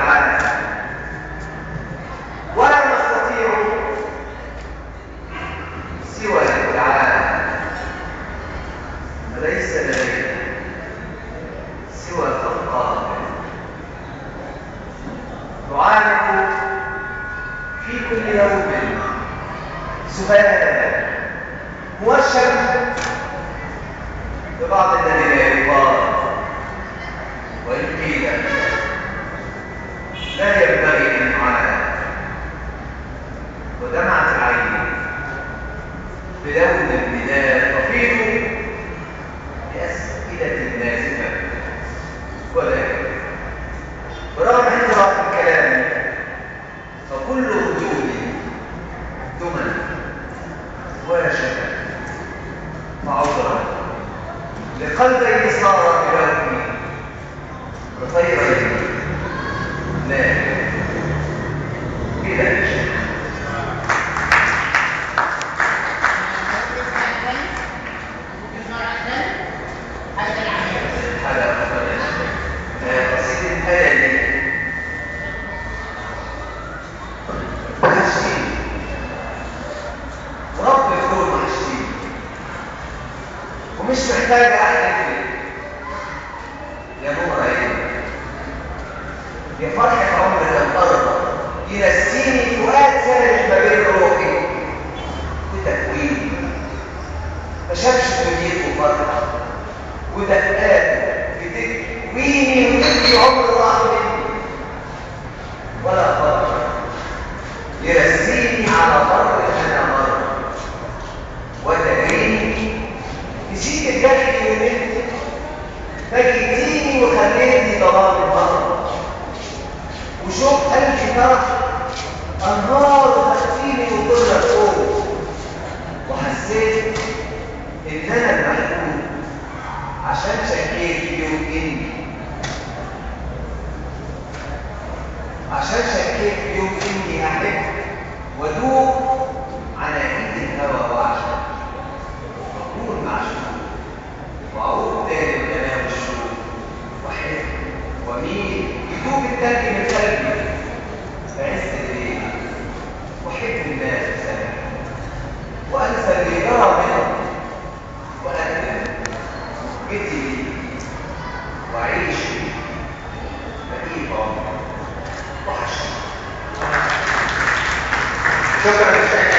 العالم، ولا نستطيع سوى الدعاء، فليس لدينا سوى الألقاب. نعانق في كل يوم سؤالا موشم ببعض الذي لا يقال، وإن قيل لا ينبغي أن يعانق. ودمعت العين بلون المداد تفيض بأسئلة نازفة، ولكن برغم احتراق الكلام فكل وجود دمى ولا شك، فعذرا لقلبي صار بلوني بطيرين لا بلا شك. وحشتيني ورب الكون، وحشتيني ومش محتاجة أحلف لك يا نور عيني، يا فرحة عمر الأرض ينسيني فؤاد سارح ما بين روحي وتكويني، ما شافش دنيته فرحة ودقاته بتكويني وتبكي عمر راح مني، ولا فرح يرسيني على بر انا مر، وتدريني نسيت الدخل ونمت فجيتيني وخليتني ظلام المرة، وشوف قلبي فرح انهار وخدتيني وطرت فوق، وحسيت ان انا المحبوب عشان شكيت في يوم اني، عشان شكيت في يوم اني احب وادوق على ايد الهوى واعشق واكون معشوق، واعود تاني لكلام الشوق، واحب واميل يدوب التلج من قلبي في عز الليل، واحب الناس وسامحهم وانسى اللي جرى منهم، واندم جيتي لي واعيش بقيت عمري. وحشتني. شكرا.